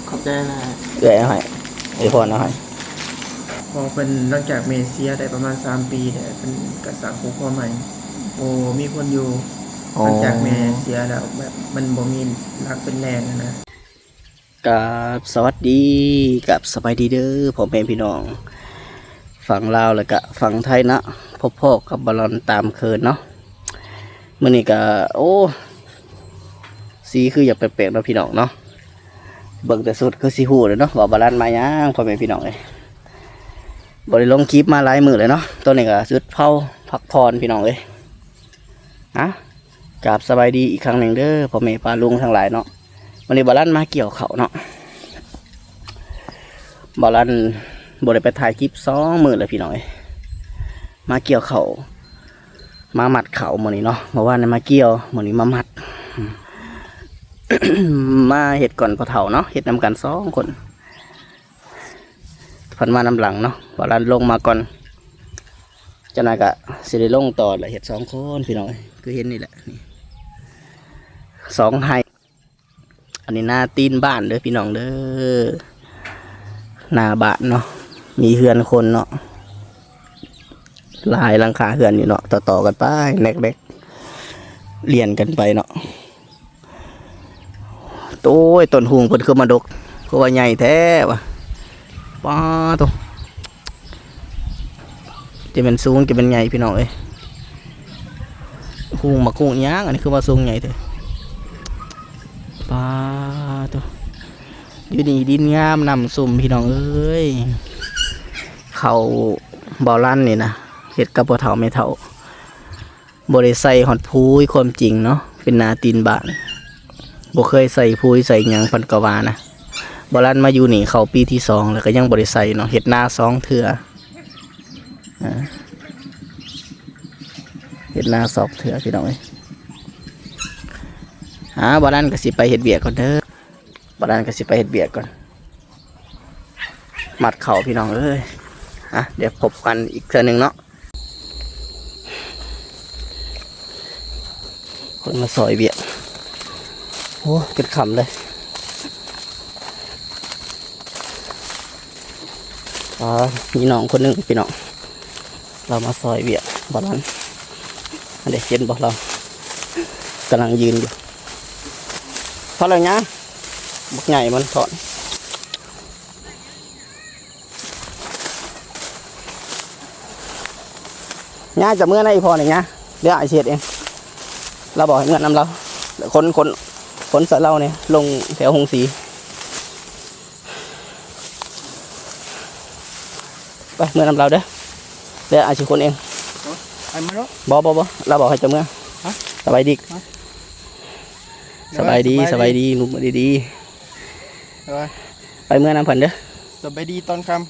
ຂອບໃຈຫຼາຍ. ເອື້ອຍເອົາໃຫ້ ອວຍພອນເອົາໃຫ້. ພໍ່ເພິ່ນຫຼັງຈາກແມ່ເສຍໄດ້ປະມານສາມປີແລ້ວ ເພິ່ນກໍສ້າງຄອບຄົວໃໝ່ ບໍ່ມີຄົນຢູ່. ອໍ ຫຼັງຈາກແມ່ເສຍແລ້ວ ແບບມັນບໍ່ມີຫຼັກເປັນແຫຼ່ງຫັ້ນນະ. ກາບສະຫວັດດີ ກາບສະບາຍດີເດີພໍ່ແມ່ພີ່ນ້ອງຝັ່ງລາວ ແລະກະຝັ່ງໄທເນາະ, ພົບພໍ້ກັບບາລອນຕາມເຄີຍເນາະ. ມື້ນີ້ກະ ໂອ້ ສີຄືຢາກແປກໆເນາະພີ່ນ້ອງເນາະ, ເບິ່ງແຕ່ຊຸດຄືຊິຮູ້ແລ້ວເນາະວ່າບາລອນມາຫຍັງ ພໍ່ແມ່ພີ່ນ້ອງເອີຍ. ບໍ່ໄດ້ລົງຄລິບມາຫຼາຍມື້ແລ້ວເນາະ, ຕອນນີ້ກະຈຸດເຜົາພັກຜ່ອນພີ່ນ້ອງເອີຍ. ອະ ກາບສະບາຍດີອີກຄັ້ງໜຶ່ງເດີພໍ່ແມ່ປ້າລຸງທັງຫຼາຍເນາະ. ມື້ນີ້ບາລັນມາກ່ຽວເຂົ້າເນາະ, ບາລັນບໍ່ໄດ້ໄປຖ່າຍຄລິບສອງມື້ແລ້ວພີ່ນ້ອງເອີຍ. ມາກ່ຽວເຂົ້າ ມາມັດເຂົ້າມື້ນີ້ເນາະ, ເມື່ອວານນີ້ມາກ່ຽວ ມື້ນີ້ມາມັດ. ມາເຮັດກ່ອນພໍ່ເຖົ້າເນາະ, ເຮັດນຳກັນສອງຄົນ. ເພິ່ນມານຳຫຼັງເນາະ, ບາລັນລົງມາກ່ອນ, ຈັກໜ່ອຍກະຊິໄດ້ລົງຕໍ່ແຫຼະ. ເຮັດສອງຄົນພີ່ນ້ອງເອີຍ, ຄືເຫັນນີ້ແຫຼະ ນີ້ ສອງໄຮ່. ອັນນີ້ນາຕີນບ້ານເດີພີ່ນ້ອງເດີ, ໜ້າບ້ານເນາະ, ມີເຮືອນຄົນເນາະ, ຫຼາຍຫຼັງຄາເຮືອນຢູ່ເນາະ, ຕໍ່ໆກັນໄປ ແນກໆ ລຽນກັນໄປເນາະ. ໂອ້ຍ ຕົ້ນຮຸ່ງເພິ່ນຄືມາດົກ ຄືວ່າໃຫຍ່ແທ້ວະ. ປ້າໂທ້ ຈະແມ່ນສູງ ຈະແມ່ນໃຫຍ່ພີ່ນ້ອງເອີຍ. ຮຸ່ງ ໝາກຮຸ່ງອີ່ຫຍັງ ອັນນີ້ຄືວ່າສູງໃຫຍ່ແທ້. ປ້າໂທ້ ຢູ່ນີ້ດິນງາມ ນ້ຳຊຸ່ມພີ່ນ້ອງເອີຍ. ເຂົ້າເບົາລັນນີ້ນະ ເຮັດກັບພໍ່ເຖົ້າແມ່ເຖົ້າ ບໍ່ໄດ້ໃສ່ຮອດປຸ໋ຍ ຄວາມຈິງເນາະ ເປັນນາຕີນບ້ານ ບໍ່ເຄີຍໃສ່ປຸ໋ຍໃສ່ຫຍັງ ເພິ່ນກໍວ່ານະ. ບາລັນມາຢູ່ນີ້ເຂົ້າປີທີສອງແລ້ວ ກໍຍັງບໍ່ໄດ້ໃສ່ເນາະ, ເຮັດນາສອງເທື່ອ ອາ ເຮັດນາສອງເທື່ອພີ່ນ້ອງເອີຍ. ອາ ບາລັນກໍຊິໄປເຮັດວຽກກ່ອນເດີ, ບາລັນກໍຊິໄປເຮັດວຽກກ່ອນ. ມັດເຂົ້າພີ່ນ້ອງເອີຍ. ອະ ດຽວພົບກັນອີກເທື່ອໜຶ່ງເນາະ, ຄົນມາຊ່ອຍວຽກ. ໂອ້ ຈົນຄ່ຳເລີຍ. ອາ ມີນ້ອງຄົນໜຶ່ງພີ່ນ້ອງ ລາວມາຊ່ອຍວຽກບາລັນ. ອັນເດ ເຫັນບໍ່ ລາວກຳລັງຢືນຢູ່. ພໍແລ້ວຫຍ້າ ບັກໃຫຍ່ມັນຖອນ. ຫຍ້າຈະເມືອນຳອີ່ພໍ່ນີ້ຫຍ້າ, ດຽວອ້າຍຊິເຮັດເອງ. ລາວບອກໃຫ້ເມືອນຳລາວ, ຂົນ ຂົນ ຂົນໃສ່ລາວນີ້ ລົງແຖວໂຮງສີ. ໄປ ເມືອນຳລາວເດີ, ແລ້ວອ້າຍຊິຂົນເອງ. ໄປມາໂລດ. ບໍ່ ບໍ່ ບໍ່ ລາວບອກໃຫ້ເຈົ້າເມືອ. ຮະ? ສະບາຍດີ. ຮະ? ສະບາຍດີ ສະບາຍດີ ສະບາຍດີ ສະບາຍດີ ໜຸ່ມດີໆ. ສະບາຍ ໄປເມືອນຳເພິ່ນເດີ. ສະບາຍດີຕອນຄ່ຳ.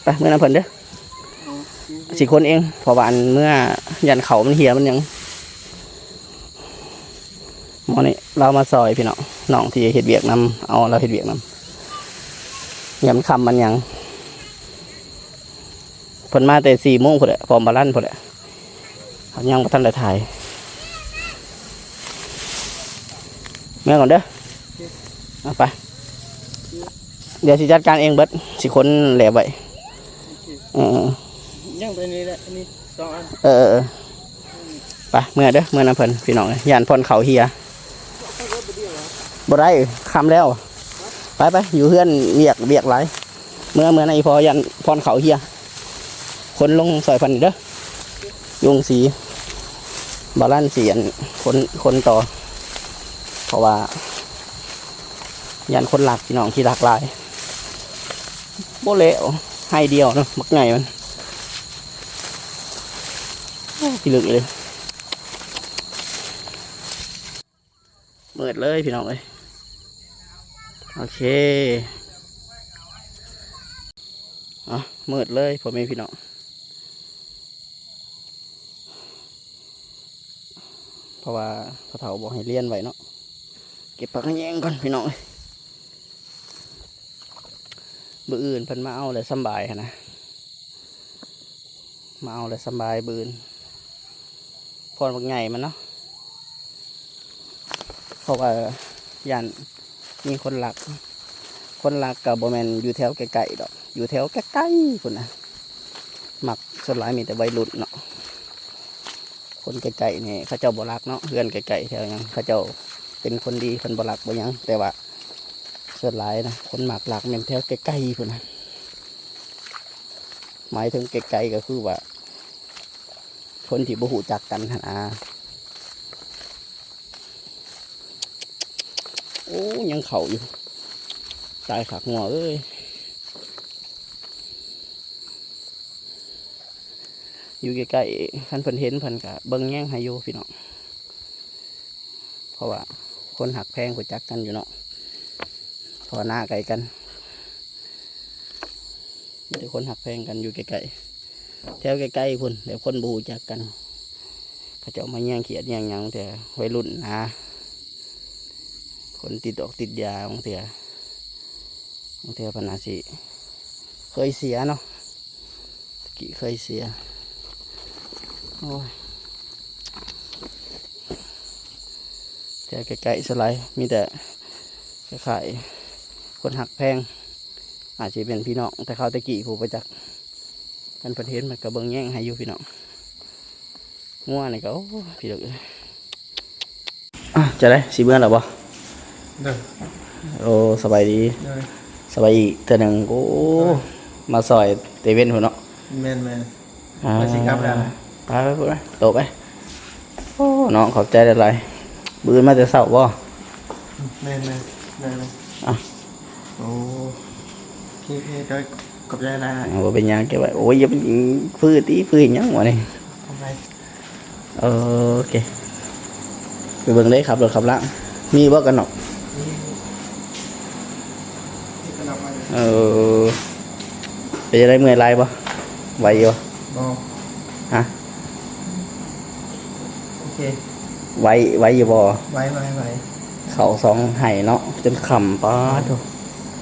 ໄປ ເມືອນຳເພິ່ນເດີ. ໂອເຄ ຊິຂົນເອງ ເພາະວ່າອັນເມືອຢ້ານເຂົ້າມັນເຫ່ຍມັນຫຍັງ. ໝໍນີ້ລາວມາຊ່ອຍພີ່ນ້ອງ, ນ້ອງທີ່ເຮັດວຽກນຳ ເອົາລາວເຮັດວຽກນຳ, ຢ້ານມັນຄ່ຳມັນຫຍັງ. ເພິ່ນມາແຕ່ສີ່ໂມງພຸ້ນແຫຼະ ພ້ອມບາລັນພຸ້ນແຫຼະ. ເຮົາຍັງບໍ່ທັນໄດ້ຖ່າຍ. ເມືອກ່ອນເດີ. ເອົາໄປ. ດຽວຊິຈັດການເອງເບິດ, ຊິຂົນແຫຼບໄວ້. ເອີ ຍັງໄປນີ້ແຫຼະ ນີ້ສອງອັນ. ເອີ ເອີ ເອີ. ໄປ ເມືອເດີ, ເມືອນຳເພິ່ນ ພີ່ນ້ອງເອີຍ, ຢ້ານຜ່ອນເຂົ້າເຫ່ຍ. ບໍ່ໄດ້ ຄ່ຳແລ້ວ. ໄປ ໄປ ຢູ່ເຮືອນວຽກ ວຽກຫຼາຍ. ເມືອ ເມືອນຳອີ່ພໍ່ ຢ້ານຜ່ອນເຂົ້າເຫ່ຍ. ຂົນລົງຊ່ອຍເພິ່ນເດີ ໂຮງສີ. ບາລັນຊິອັນ ຂົນ ຂົນຕໍ່ ເພາະວ່າຢ້ານຄົນລັກ ພີ່ນ້ອງ ຂີ້ລັກຫຼາຍ. ບໍ່ແລ້ວ ໄຮ່ດຽວເນາະ ບັກໃຫຍ່ມັນ. ໂອ້ ພິລຶກເລີຍ. ມືດເລີຍພີ່ນ້ອງເອີຍ. ໂອເຄ ອ່ະ ມືດເລີຍພໍ່ແມ່ພີ່ນ້ອງ, ເພາະວ່າພໍ່ເຖົ້າບອກໃຫ້ລຽນໄວ້ເນາະ. ເກັບຜັກຂະແຍງກ່ອນພີ່ນ້ອງເອີຍ. ມື້ອື່ນເພິ່ນມາເອົາແລ້ວສຳບາຍຫັ້ນນະ, ມາເອົາແລ້ວສຳບາຍມື້ອື່ນ. ຜ່ອນບັກໃຫຍ່ມັນເນາະ, ເພາະວ່າຢ້ານ ມີຄົນລັກ ຄົນລັກກໍບໍ່ແມ່ນຢູ່ແຖວໃກ້ໆດອກ ຢູ່ແຖວໄກໆພຸ້ນນະ. ມັກ ສ່ວນຫຼາຍມີແຕ່ໄວລຸ້ນເນາະ. ຄົນໃກ້ໆນີ້ເຂົາເຈົ້າບໍ່ລັກເນາະ ເຮືອນໃກ້ໆແຖວຫຍັງ ເຂົາເຈົ້າເປັນຄົນດີ ເພິ່ນບໍ່ລັກບໍ່ຫຍັງ. ແຕ່ວ່າສ່ວນຫຼາຍນະ ຄົນມັກລັກແມ່ນແຖວໃກ້ໆພຸ້ນນະ. ໝາຍເຖິງໃກ້ໆກໍຄືວ່າ ຄົນທີ່ບໍ່ຮູ້ຈັກກັນຫັ້ນນາ. ໂອ້ ຍັງເຂົ້າຢູ່ ຕາຍຄັກງົວເອີຍ. ຢູ່ໃກ້ໆ ຄັນເພິ່ນເຫັນເພິ່ນກະເບິ່ງແຍງໃຫ້ຢູ່ພີ່ນ້ອງ. ເພາະວ່າຄົນຮັກແພງຮູ້ຈັກກັນຢູ່ເນາະ ເພາະວ່ານາໃກ້ກັນ ມີແຕ່ຄົນຮັກແພງກັນຢູ່ໃກ້ໆ ແຖວໃກ້ໆພຸ້ນ ແບບຄົນບໍ່ຮູ້ຈັກກັນ ເຂົາເຈົ້າມາແຍງຂຽດແຍງຫຍັງ ແຕ່ໄວລຸ້ນນາ ຄົນຕິດດອກຕິດຢາ ບາງເທື່ອ ບາງເທື່ອເພິ່ນອາດຊິເຄີຍເສຍເນາະ ຕະກີ້ເຄີຍເສຍ. ໂອ້ຍ ແຖວໃກ້ໆສ່ວນຫຼາຍມີແຕ່ຄ້າຍໆ ຄົນຮັກແພງ ອາດຊິເປັນພີ່ນ້ອງແຕ່ເຂົາແຕ່ກີ້ ຜູ້ບໍ່ຈັກກັນ. ເພິ່ນເຫັນເພິ່ນກໍເບິ່ງແຍງໃຫ້ຢູ່ພີ່ນ້ອງ. ງົວນີ້ກໍ ໂອ້ ພີ່ນ້ອງເອີຍ. ອ່ະ ຈັ່ງໃດ ຊິເມືອແລ້ວບໍ່? ໂດຍ ໂອ້ ສະບາຍດີ. ໂດຍ ສະບາຍອີກເທື່ອໜຶ່ງ. ໂອ້ ໂດຍ ມາຊ່ອຍແຕ່ເວັນພຸ້ນເນາະ. ແມ່ນໆ ອ່າ ວ່າຊິກັບແລ້ວນະ. ໄປໆໆ ໂຕໄປ. ໂອ້ ນ້ອງ ຂອບໃຈຫຼາຍໆ. ມື້ອື່ນມາແຕ່ເຊົ້າບໍ່? ແມ່ນໆ ໄດ້ເລີຍ. ອ່ະ ໂອ້ ໂອເຄໆ ໂດຍ ຂອບໃຈຫຼາຍ. ບໍ່ເປັນຫຍັງ ເກັບໄວ້. ໂອ້ຍ ຢ່າໄປຟື້ນຕິ ຟື້ນຫຍັງວະນີ້. ໂອເຄ ໄປເບິ່ງເດ້ ຂັບລົດຂັບລາ ມີບໍ່ກັນເນາະ? ເອີ ເປັນຈັ່ງໃດ ເມື່ອຍຫຼາຍບໍ່? ໄຫວຢູ່ບໍ່? ບໍ່ ຮະ? ໂອເຄ ໄຫວ ໄຫວຢູ່ບໍ່? ໄຫວ ໄຫວ ໄຫວ. ເຂົ້າສອງໄຮ່ເນາະ ຈົນຄ່ຳ. ປາດໂທ້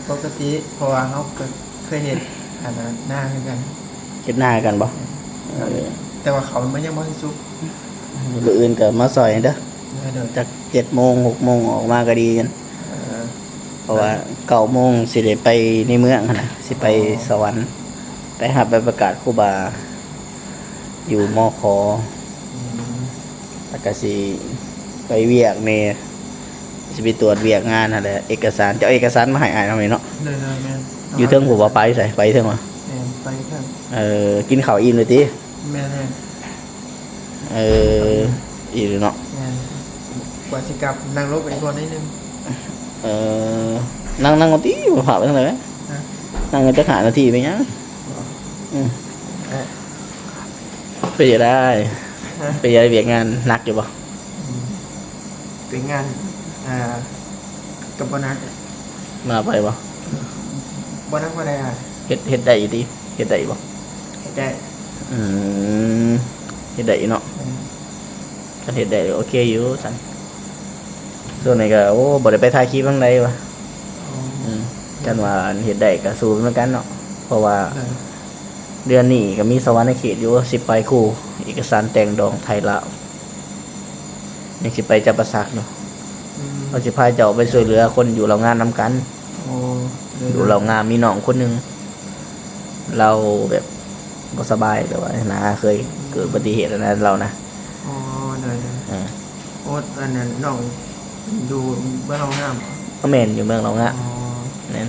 ປົກກະຕິ ເພາະວ່າເຮົາກໍເຄີຍເຮັດອັນນັ້ນນາຄືກັນ. ເຮັດນາຄືກັນບໍ່? ເອີ ແຕ່ວ່າເຂົ້າມັນຍັງບໍ່ທັນສຸກ. ມື້ອື່ນກໍມາຊ່ອຍເດີ. ເອີ ໂດຍ ຈັກເຈັດໂມງ ຫົກໂມງອອກມາກໍດີ. ເອີ ເພາະວ່າເກົ້າໂມງຊິໄດ້ໄປໃນເມືອງຫັ້ນນະ ຊິໄປ ອໍ ສະຫວັນ ໄປຮັບໃບປະກາດຄູບາ ຢູ່ ມຂ ອືມ ແລ້ວກໍຊິໄປວຽກແດ່ ຊິໄປຕວດວຽກງານຫັ້ນແຫຼະ. ເອກະສານ ເຈົ້າເອົາເອກະສານມາໃຫ້ອ້າຍເຮົານີ້ເນາະ. ໂດຍໆ ແມ່ນ. ຢູ່ເທິງຜູ້ບໍ່ ໄປໃສ? ໄປເທິງວະ? ແມ່ນ ໄປເທິງ. ເອີ ກິນເຂົ້າອີ່ມແລ້ວຕິ? ແມ່ນໆ. ເອີ ອີ່ມເນາະ. ແມ່ນ ກວ່າຊິກັບ ນັ່ງລົງໄປກ່ອນໜ້ອຍໜຶ່ງ. ເອີ ນັ່ງ ນັ່ງກ່ອນຕິ ພາໄປທາງໃດ? ຮະ? ນັ່ງຈັກຫ້ານາທີເປັນຫຍັງ? ອືມ ເປັນຈັ່ງໃດ? ຮະ? ເປັນຈັ່ງໃດ ວຽກງານໜັກຢູ່ບໍ່? ອືມ ວຽກງານ ອ່າ ກໍບໍ່ໜັກ. ໜັກປານໃດບໍ່? ບໍ່ໜັກປານໃດ. ເຮັດ ເຮັດໄດ້ຢູ່ຕິ? ເຮັດໄດ້ຢູ່ບໍ່? ເຮັດໄດ້. ອືມ ເຮັດໄດ້ຢູ່ເນາະ. ແມ່ນ. ຄັນເຮັດໄດ້ໂອເຄຢູ່ຊັ້ນ. ຊ່ວງນີ້ກໍ ໂອ້ ບໍ່ໄດ້ໄປຖ່າຍຄລິບທາງໃດວະ. ອໍ ອືມ ຄັນວ່າເຮັດໄດ້ກໍສູ້ໄປນຳກັນເນາະ ເພາະວ່າ ໂດຍ ເດືອນນີ້ກໍມີສະຫວັນນະເຂດຢູ່ ຊິໄປຄູ່ເອກະສານແຕ່ງດອງໄທລາວ ຍັງຊິໄປຈຳປາສັກຢູ່. ອືມ ວ່າຊິພາເຈົ້າໄປຊ່ວຍເຫຼືອຄົນຢູ່ລາວງາມນຳກັນ. ໂອ້ ໂດຍໆ ຢູ່ລາວງາມມີນ້ອງຄົນໜຶ່ງ ລາວແບບບໍ່ສະບາຍ ແບບວ່ານະ ເຄີຍເກີດອຸບັດຕິເຫດອັນນັ້ນລາວນະ. ອໍ ໂດຍໆ ເອີ ໂອ້ ອັນນັ້ນນ້ອງຢູ່ເມືອງລາວງາມ. ແມ່ນ ຢູ່ເມືອງລາວງາມ. ອໍ ແມ່ນ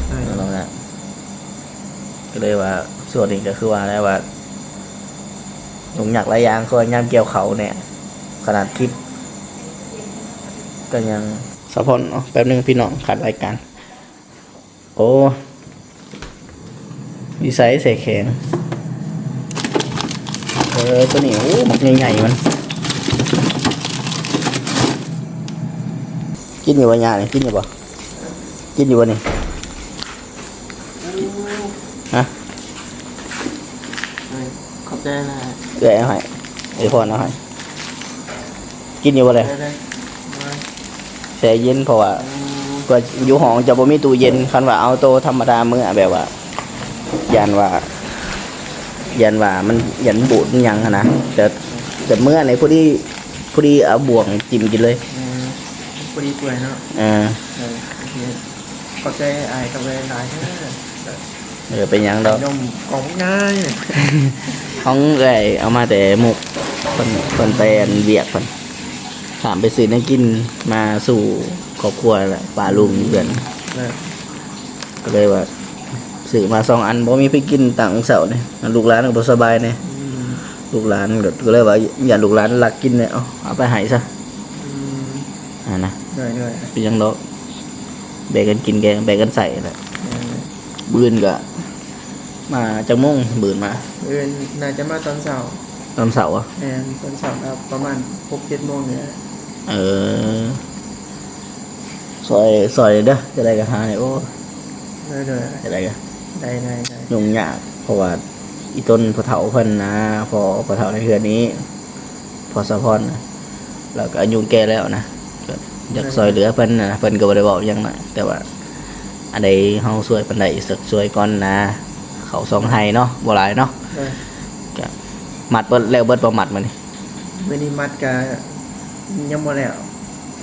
ໂດຍ ເມືອງລາວງາມ. ກໍເລີຍວ່າຊ່ວງນີ້ກໍຄືວ່າແຫຼະວ່າຫຍຸ້ງຍາກຫຼາຍຢ່າງ ຄືວ່າຍາມກ່ຽວເຂົ້າແດ່ ຂະໜາດຄລິບກໍຍັງ ສະພອນເນາະ. ແປັບໜຶ່ງພີ່ນ້ອງ ຂັດລາຍການ. ໂອ້ ຢູ່ໃສ ໃສ່ແຂງ. ເອີ ຕົວນີ້ ໂອ້ ໝາກໃຫຍ່ໆມັນ. ກິນຢູ່ບໍ່ຍານີ້? ກິນຢູ່ບໍ່? ກິນຢູ່ບໍ່ນີ້? ຮະ? ເອີຍ ຂອບໃຈຫຼາຍ. ເອື້ອຍເອົາໃຫ້ ເອື້ອຍພອນເອົາໃຫ້. ກິນຢູ່ບໍ່ແລະ? ໄດ້ໆ ແຊ່ເຢັນ ເພາະວ່າ ອືມ ເພາະຢູ່ຫ້ອງຈະບໍ່ມີຕູ້ເຢັນ. ຄັນວ່າເອົາໂຕທຳມະດາເມືອ ແບບວ່າ ຢ້ານວ່າ ຢ້ານວ່າມັນ ຢ້ານມັນບູດມັນຫຍັງຫັ້ນນະ. ແຕ່ ແຕ່ເມືອນີ້ພໍດີ ພໍດີເອົາບ່ວງຈິ້ມກິນເລີຍ. ອືມ ພໍດີເປື່ອຍເນາະ. ເອີ ເອີ ໂອເຄ ຂອບໃຈອ້າຍກັບເອື້ອຍຫຼາຍເດີ. ເອີ ເປັນຫຍັງດອກ ນົມກອງບັກໃຫຍ່. ຂອງເອື້ອຍເອົາມາແຕ່ມຸກ ເພິ່ນ ເພິ່ນໄປອັນວຽກເພິ່ນ ຂ້າມໄປຊື້ແນວກິນມາສູ່ຄອບຄົວແຫຼະ ປ້າລຸງເພິ່ນ. ເອີ ກໍເລີຍວ່າຊື້ມາສອງອັນ ບໍ່ມີໃຜກິນຕັ້ງເຊົ້ານີ້ ລູກຫຼານກໍບໍ່ສະບາຍແດ່. ອືມ ລູກຫຼານກໍ ກໍເລີຍວ່າຢ້ານລູກຫຼານລັກກິນແດ່ ເອົາ ເອົາໄປໃຫ້ຊະ. ອືມ ຫັ້ນນະ ໂດຍໆ ເປັນຫຍັງດອກ ແບ່ງກັນກິນ ແບ່ງກັນໃຊ້ແຫຼະ. ອືມ ມື້ອື່ນກໍມາຈັກໂມງ? ມື້ອື່ນມາ ມື້ອື່ນໜ້າຈະມາຕອນເຊົ້າ. ຕອນເຊົ້າບໍ? ແມ່ນ ຕອນເຊົ້າກໍປະມານຫົກເຈັດໂມງນີ້ແຫຼະ. ເອີ ຊ່ອຍ ຊ່ອຍເດີ ຈັ່ງໃດກໍຫາແດ່. ໂອ້ ໂດຍໆ ຈັ່ງໃດກໍ ໄດ້ໆໆ ຫຍຸ້ງຍາກ ເພາະວ່າອີ່ຕົນພໍ່ເຖົ້າເພິ່ນນະ ພໍ່ ພໍ່ເຖົ້າໃນເຮືອນນີ້ ພໍ່ສາວພອນນະ ລາວກໍອາຍຸແກ່ແລ້ວນະ ກໍຢາກຊ່ອຍເຫຼືອເພິ່ນນະ. ເພິ່ນກໍບໍ່ໄດ້ເວົ້າຫຍັງນະ ແຕ່ວ່າອັນໃດເຮົາຊ່ວຍປານໃດກໍຊ່ວຍກ່ອນນະ. ເຂົ້າສອງໄຮ່ເນາະ ບໍ່ຫຼາຍເນາະ. ເອີ ກໍມັດເບິດ ແລ້ວເບິດບໍ່ມັດມື້ນີ້? ມື້ນີ້ມັດກະຍັງບໍ່ແລ້ວ.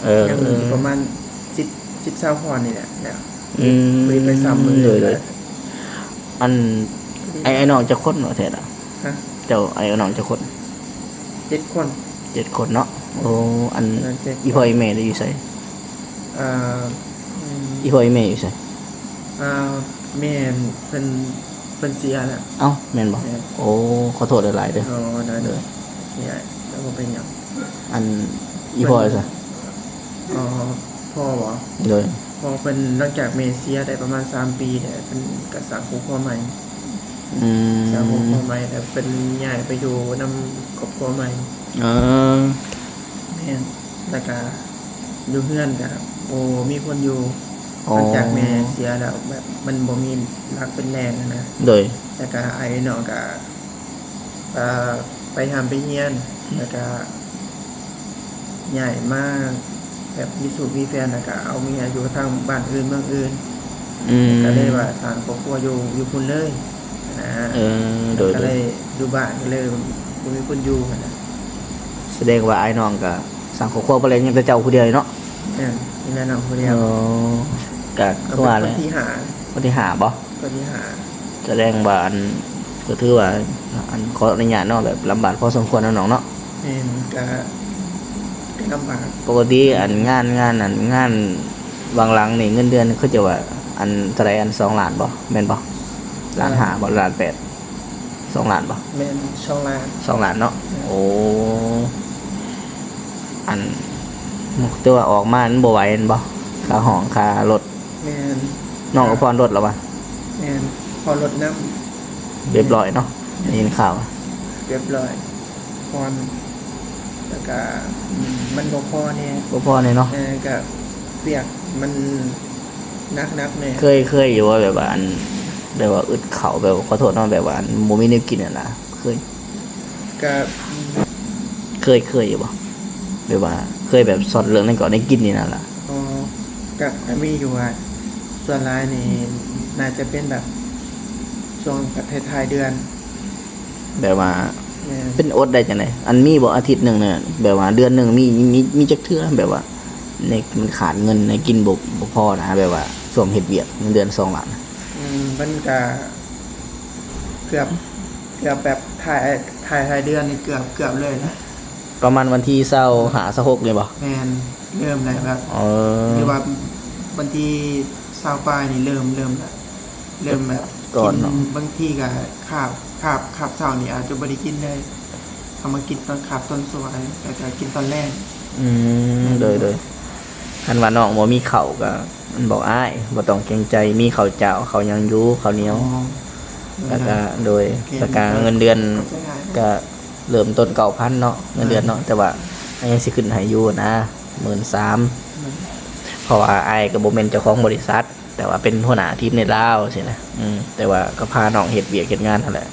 ເອີ ຍັງປະມານສິບ ສິບ ຊາວຮອນນີ້ແຫຼະແລ້ວ. ອືມ ໄປຊ້ຳມື້. ໂດຍໆ ອັນ ອ້າຍ ອ້າຍນ້ອງຈັກຄົນເນາະແທ້ລະ? ຮະ? ເຈົ້າອ້າຍນ້ອງຈັກຄົນ? ເຈັດຄົນ. ເຈັດຄົນເນາະ. ໂອ້ ອັນ ເອີ ເຈັດຄົນ. ອີ່ພໍ່ອີ່ແມ່ໄດ້ຢູ່ໃສ? ອ່າ ອືມ ອີ່ພໍ່ອີ່ແມ່ຢູ່ໃສ? ອ່າ ແມ່ເພິ່ນ ເພິ່ນເສຍແລ້ວ. ເອົ້າ ແມ່ນບໍ່? ແມ່ນ. ໂອ້ ຂໍໂທດຫຼາຍໆເດີ. ອໍ ໄດ້ ໂດຍ ໂດຍ ໂອເຄ ບໍ່ເປັນຫຍັງ. ອັນ ອີ່ພໍ່ຢູ່ໃສ? ອໍ ພໍ່ບໍ? ໂດຍ ພໍ່ເພິ່ນ ຫຼັງຈາກແມ່ເສຍໄດ້ປະມານສາມປີແລ້ວ ເພິ່ນກໍສ້າງຄອບຄົວໃໝ່. ອືມ ສ້າງຄອບຄົວໃໝ່ ແລ້ວເພິ່ນຍ້າຍໄປຢູ່ນຳຄອບຄົວໃໝ່. ເອີ ແມ່ນ ແລ້ວກະຢູ່ເຮືອນກະບໍ່ມີຄົນຢູ່. ອໍ ຫຼັງຈາກແມ່ເສຍແລ້ວ ແບບມັນບໍ່ມີຫຼັກເປັນແຫຼ່ງຫັ້ນນະ. ໂດຍ ແລ້ວກະອ້າຍນ້ອງກະ ເອີ ໄປຮ່ຳໄປຮຽນ ແລ້ວກະຍ້າຍມາແບບມີຊູ້ມີແຟນ ແລ້ວກະເອົາເມຍຢູ່ທາງບ້ານອື່ນເມືອງອື່ນ. ອືມ ກໍເລີຍວ່າສ້າງຄອບຄົວຢູ່ ຢູ່ພຸ້ນເລີຍຫັ້ນນະ. ເອີ ໂດຍໆ ກໍເລີຍຢູ່ບ້ານ ກໍເລີຍບໍ່ມີຄົນຢູ່ຫັ້ນນະ. ສະແດງວ່າອ້າຍນ້ອງກໍສ້າງຄອບຄົວໄປແລ້ວ ຍັງແຕ່ເຈົ້າຜູ້ດຽວເນາະ? ແມ່ນ ມີແຕ່ນ້ອງຜູ້ດຽວ. ອໍ ກໍຄືວ່າແຫຼະ ຄົນທີຫ້າ. ຄົນທີຫ້າບໍ? ກໍທີຫ້າ ສະແດງວ່າ ອັນ ກໍຖືວ່າ ອັນ ຂໍອະນຸຍາດເນາະ ແບບລຳບາກພໍສົມຄວນເນາະນ້ອງເນາະ. ແມ່ນ ກະ ກະລຳບາກ. ປົກກະຕິ ອັນ ງານ ງານ ອັນ ງານເບື້ອງຫຼັງນີ້ ເງິນເດືອນຄືຈະວ່າ ອັນ ເທົ່າໃດ ອັນ ສອງລ້ານບໍ? ແມ່ນບໍ? ລ້ານຫ້າບໍ? ລ້ານແປດ? ສອງລ້ານບໍ? ແມ່ນ ສອງລ້ານ. ສອງລ້ານເນາະ. ແມ່ນ. ໂອ້ ອັນ ແຕ່ວ່າອອກມາມັນບໍ່ໄຫວແມ່ນບໍ່? ຄ່າຫ້ອງ ຄ່າລົດ. ແມ່ນ. ນ້ອງກໍຜ່ອນລົດແລ້ວວະ? ແມ່ນ ຜ່ອນລົດນຳ. ຮຽບຮ້ອຍເນາະ. ແມ່ນ. ໄດ້ຍິນຂ່າວ ຮຽບຮ້ອຍ ຜ່ອນ ແລ້ວກະ ອືມ ມັນບໍ່ພໍແດ່. ບໍ່ພໍແດ່ເນາະ. ເອີ ກະວຽກມັນໜັກໆແດ່. ເຄີຍ ເຄີຍຢູ່ບໍ່ ແບບວ່າ ອັນ ແບບວ່າອຶດເຂົ້າ ແບບ ຂໍໂທດເນາະ ແບບວ່າ ອັນ ບໍ່ມີແນວກິນຫັ້ນນະ? ເຄີຍ ກະ ເຄີຍ ເຄີຍຢູ່ບໍ່ ແບບວ່າເຄີຍແບບຊັອດເລື່ອງນັ້ນກໍໄດ້ກິນນີ້ນັ້ນລະ? ອໍ ກະ ກະມີຢູ່ວ່າ ສ່ວນຫຼາຍນີ້ໜ້າຈະເປັນແບບຊ່ວງແບບທ້າຍໆເດືອນ ແບບວ່າ ແມ່ນ ເປັນອົດໄດ້ຈັ່ງໃດ? ອັນ ມີບໍ່ອາທິດໜຶ່ງນະ ແບບວ່າເດືອນໜຶ່ງມີ ມີ ມີຈັກເທື່ອ ແບບວ່າໃນ ມັນຂາດເງິນໃນກິນບໍ່ ບໍ່ພໍນະ ແບບວ່າຊ່ວງເຮັດວຽກເງິນເດືອນສອງລ້ານ? ອືມ ມັນກະເກືອບ ເກືອບແບບທ້າຍ ທ້າຍ ທ້າຍເດືອນນີ້ເກືອບ ເກືອບເລີຍນະ. ປະມານວັນທີຊາວຫ້າ ຊາວຫົກນີ້ບໍ່? ແມ່ນ ເລີ່ມແລ້ວແບບ ເອີ ຫຼືວ່າວັນທີຊາວປາຍນີ້ເລີ່ມ ເລີ່ມແລ້ວ ເລີ່ມແບບ ກ່ອນເນາະ ກິນ ບາງທີກໍຄາບ ຄາບ ຄາບເຊົ້ານີ້ອາດຈະບໍ່ໄດ້ກິນເລີຍ ເອົາມາກິນຕອນຄາບຕອນສວຍ ແລ້ວກໍກິນຕອນແລງ. ອືມ ໂດຍໆ ຄັນວ່ານ້ອງບໍ່ມີເຂົ້າກໍ ອັນ ບອກອ້າຍ ບໍ່ຕ້ອງເກງໃຈ ມີເຂົ້າເຈົ້າ ເຂົ້າຫຍັງຢູ່ ເຂົ້າໜຽວ. ອໍ ແລ້ວກະ ໂດຍ ໂອເຄ ແລ້ວກະເງິນເດືອນ ຂອບໃຈຫຼາຍ ກະເລີ່ມຕົ້ນເກົ້າພັນເນາະ ເງິນເດືອນເນາະ ແມ່ນ ແຕ່ວ່າອ້າຍຍັງຊິຂຶ້ນໃຫ້ຢູ່ນະ ໝື່ນສາມ. ແມ່ນ ເພາະວ່າອ້າຍກໍບໍ່ແມ່ນເຈົ້າຂອງບໍລິສັດ ແຕ່ວ່າເປັນຫົວໜ້າທີມໃນລາວຊີ້ນະ. ອືມ ແຕ່ວ່າກໍພານ້ອງເຮັດວຽກເຮັດງານຫັ້ນແຫຼະ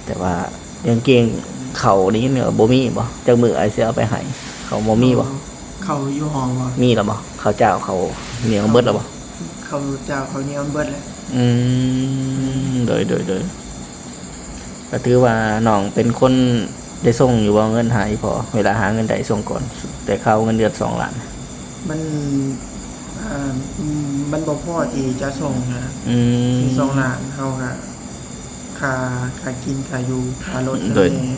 ແຕ່ວ່າ ກາງເກງເຂົ້ານີ້ເນາະ ບໍ່ມີບໍ່? ຈັກມື້ອ້າຍຊິເອົາໄປໃຫ້ ເຂົ້າບໍ່ມີບໍ່? ເຂົ້າຢູ່ຫ້ອງບໍ່? ມີແລ້ວບໍ່? ເຂົ້າເຈົ້າເຂົ້າໜຽວເບິດແລ້ວບໍ່? ເຂົ້າເຈົ້າເຂົ້າໜຽວເບິດແລ້ວ. ອືມ ໂດຍໆໆ ກໍຖືວ່ານ້ອງເປັນຄົນໄດ້ສົ່ງຢູ່ບໍ່ເງິນຫາອີ່ພໍ່? ເວລາຫາເງິນໄດ້ສົ່ງກ່ອນ ແຕ່ເຂົ້າເງິນເດືອນສອງລ້ານ. ມັນ ອ່າ ມັນບໍ່ພໍທີ່ຈະສົ່ງນະ ອືມ ສອງລ້ານ ເຮົາກະຄ່າ ຄ່າກິນ ຄ່າຢູ່ ຄ່າລົດ ໂດຍ ແດ່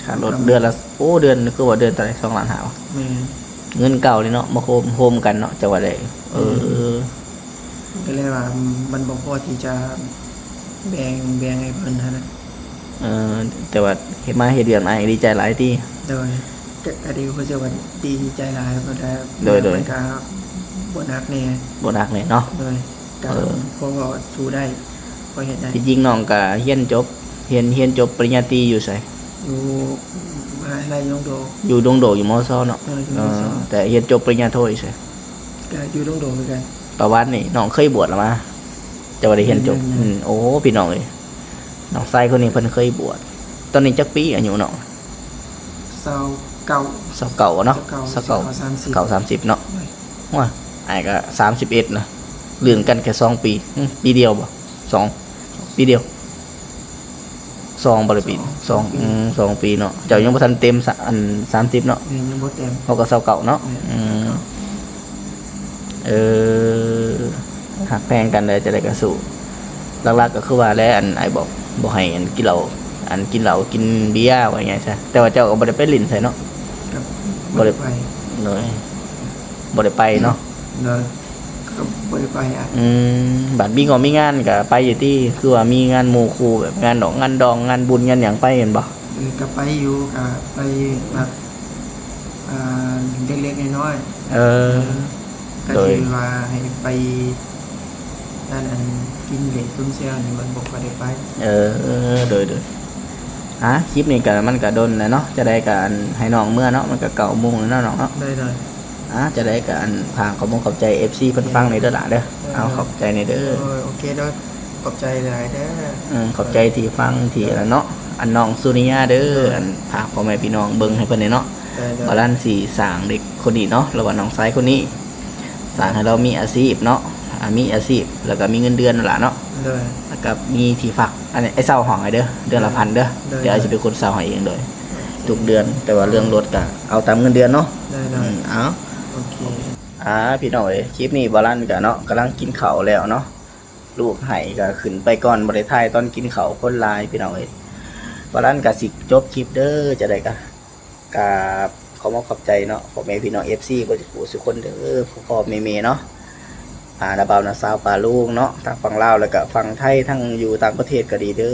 ຄ່າລົດເດືອນລະ ໂອ້ ເດືອນ ຄືວ່າເດືອນເທົ່າໃດ ສອງລ້ານຫ້າ ແມ່ນ ເງິນເກົ່ານີ້ເນາະ ມາໂຮມ ໂຮມກັນເນາະ ຈັ່ງວ່າໄດ້ ເອີ ອືມ ກໍເລີຍວ່າມັນບໍ່ພໍທີ່ຈະແບ່ງ ແບ່ງໃຫ້ເພິ່ນຫັ້ນນະ ເອີ ແຕ່ວ່າເຮັດມາເຮັດວຽກນາຍ ດີໃຈຫຼາຍຕິ? ໂດຍ ກະ ກະດີ ຮູ້ສຶກວ່າດີໃຈຫຼາຍ ເພາະວ່າ ໂດຍ ໂດຍ ມັນກະບໍ່ໜັກແດ່ ບໍ່ໜັກແດ່ເນາະ ໂດຍ ກະ ເອີ ພໍ ພໍສູ້ໄດ້ ພໍເຮັດໄດ້ ທີ່ຈິງນ້ອງກະຮຽນຈົບ ຮຽນ ຮຽນຈົບປະລິນຍາຕີຢູ່ໃສ? ຢູ່ມະຫາວິທະຍາໄລດົງໂດ ຢູ່ດົງໂດ ຢູ່ ມສ ເນາະ ເອີ ຢູ່ ມສ ເອີ ແຕ່ຮຽນຈົບປະລິນຍາໂທຢູ່ໃສ? ກະຢູ່ດົງໂດຄືກັນ ປະຫວັດນີ້ນ້ອງເຄີຍບວດລະມາ ແຕ່ວ່າໄດ້ຮຽນຈົບ ແມ່ນໆໆ ອືມ ໂອ້ ພີ່ນ້ອງເອີຍ ນ້ອງຊາຍຄົນນີ້ເພິ່ນເຄີຍບວດ ຕອນນີ້ຈັກປີອາຍຸນ້ອງ? ຊາວເກົ້າ ຊາວເກົ້າເນາະ ຊາວເກົ້າ ຊາວເກົ້າ ຊິເຂົ້າສາມສິບ ເຂົ້າສາມສິບເນາະ ໂດຍ ໂອ້ຍ ອ້າຍກະສາມສິບເອັດນະ ລື່ນກັນແຄ່ສອງປີ ຫຶ ປີດຽວບໍ່? ສອງ ປີດຽວ ສອງບໍ່ລະປີ ສອງ ສອງປີ ອືມ ສອງປີເນາະ ເຈົ້າຍັງບໍ່ທັນເຕັມ ສະ ອັນ ສາມສິບເນາະ ແມ່ນ ຍັງບໍ່ເຕັມ ເຮົາກໍຊາວເກົ້າເນາະ ແມ່ນ ອືມ ຊາວເກົ້າ ເອີ ຮັກແພງກັນເດີ ຈັ່ງໃດກໍສູ້ ຫຼັກໆກໍຄືວ່າແຫຼະ ອັນ ອ້າຍບອກ ບໍ່ໃຫ້ ອັນ ກິນເຫຼົ້າ ອັນ ກິນເຫຼົ້າກິນເບຍ ວ່າງ່າຍຊະ ແຕ່ວ່າເຈົ້າກໍບໍ່ໄດ້ໄປຫຼິ້ນໃສເນາະ ກໍບໍ່ໄດ້ ບໍ່ໄດ້ໄປ ໂດຍ ບໍ່ໄດ້ໄປເນາະ ໂດຍ ກໍບໍ່ໄດ້ໄປ ອືມ ບັດມີກໍມີງານກໍໄປຢູ່ຕິ ຄືວ່າມີງານໝູ່ຄູ່ ແບບງານດອກງານດອງ ງານບຸນງານຫຍັງ ໄປແມ່ນບໍ່? ເອີ ກໍໄປຢູ່ ກໍໄປແບບ ອ່າ ເລັກໆນ້ອຍໆ ເອີ ເອີ ກໍ ໂດຍ ຊິວ່າໃຫ້ໄປ ອັນ ອັນ ກິນເລະຊຸມແຊວນີ້ມັນບໍ່ຄ່ອຍໄດ້ໄປ ເອີ ໂດຍໆ ອາ ຄລິບນີ້ກໍ ມັນກໍດົນແລ້ວເນາະ ຈັ່ງໃດກໍ ອັນ ໃຫ້ນ້ອງເມືອເນາະ ມັນກໍເກົ້າໂມງແລ້ວເນາະ ນ້ອງເນາະ ໂດຍໆ ອາ ຈັ່ງໃດກໍ ອັນ ຝາກຂອບມຸກຂອບໃຈເອັຟຊີເພິ່ນຟັງແດ່ເດີຫຼ້າເດີ ເອີ ເອົາ ຂອບໃຈແດ່ເດີ ໂດຍ ໂອເຄ ໂດຍ ຂອບໃຈຫຼາຍເດີ ອືມ ຂອບໃຈທີ່ຟັງທີ່ ໂດຍ ອັນນັ້ນເນາະ ອັນນ້ອງສຸລິຍາເດີ ໂດຍ ອັນ ຝາກພໍ່ແມ່ພີ່ນ້ອງເບິ່ງໃຫ້ເພິ່ນແດ່ເນາະ ໂດຍໆ ບາລັນຊິສ້າງເດັກຄົນນີ້ເນາະ ຫຼືວ່ານ້ອງຊາຍຄົນນີ້ ສ້າງໃຫ້ລາວມີອາຊີບເນາະ ອາ ມີອາຊີບ ແລ້ວກໍມີເງິນເດືອນນັ້ນລະເນາະ ໂດຍ ແລ້ວກໍມີທີ່ພັກ ອັນນີ້ອ້າຍເຊົ່າຫ້ອງໃຫ້ເດີ ເດືອນລະພັນເດີ ໂດຍ ດຽວອ້າຍຊິເປັນຄົນເຊົ່າໃຫ້ເອງ ໂດຍ ໂດຍ ທຸກເດືອນ ແຕ່ວ່າເລື່ອງລົດກໍເອົາຕາມເງິນເດືອນເນາະ ໂດຍໆ ອືມ ເອົາ ໂອເຄ ອາ ພີ່ນ້ອງເອີຍ ຄລິບນີ້ບາລັນກໍເນາະ ກຳລັງກິນເຂົ້າແລ້ວເນາະ ລູກໄຫ້ກໍຂຶ້ນໄປກ່ອນ ບໍ່ໄດ້ຖ່າຍຕອນກິນເຂົ້າ ຄົນຫຼາຍ ພີ່ນ້ອງເອີຍ ບາລັນກໍຊິຈົບຄລິບເດີ ຈັ່ງໃດກໍ ກາບຂອບມຸກຂອບໃຈເນາະ ພໍ່ແມ່ພີ່ນ້ອງເອັຟຊີເບິດສູ່ຜູ້ສູ່ຄົນເດີ ພໍ່ໆແມ່ໆເນາະ ອາ ນ້າບ່າວນ້າສາວປ້າລຸງເນາະ ທັງຝັ່ງລາວ ແລ້ວກະຝັ່ງໄທ ທັງຢູ່ຕ່າງປະເທດກໍດີເດີ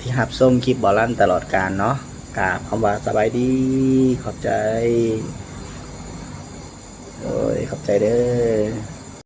ທີ່ຮັບຊົມຄລິບບ່າວລັນຕະຫຼອດການເນາະ ກາບຄຳວ່າສະບາຍດີ ຂອບໃຈ ໂອ້ຍ ຂອບໃຈເດີ.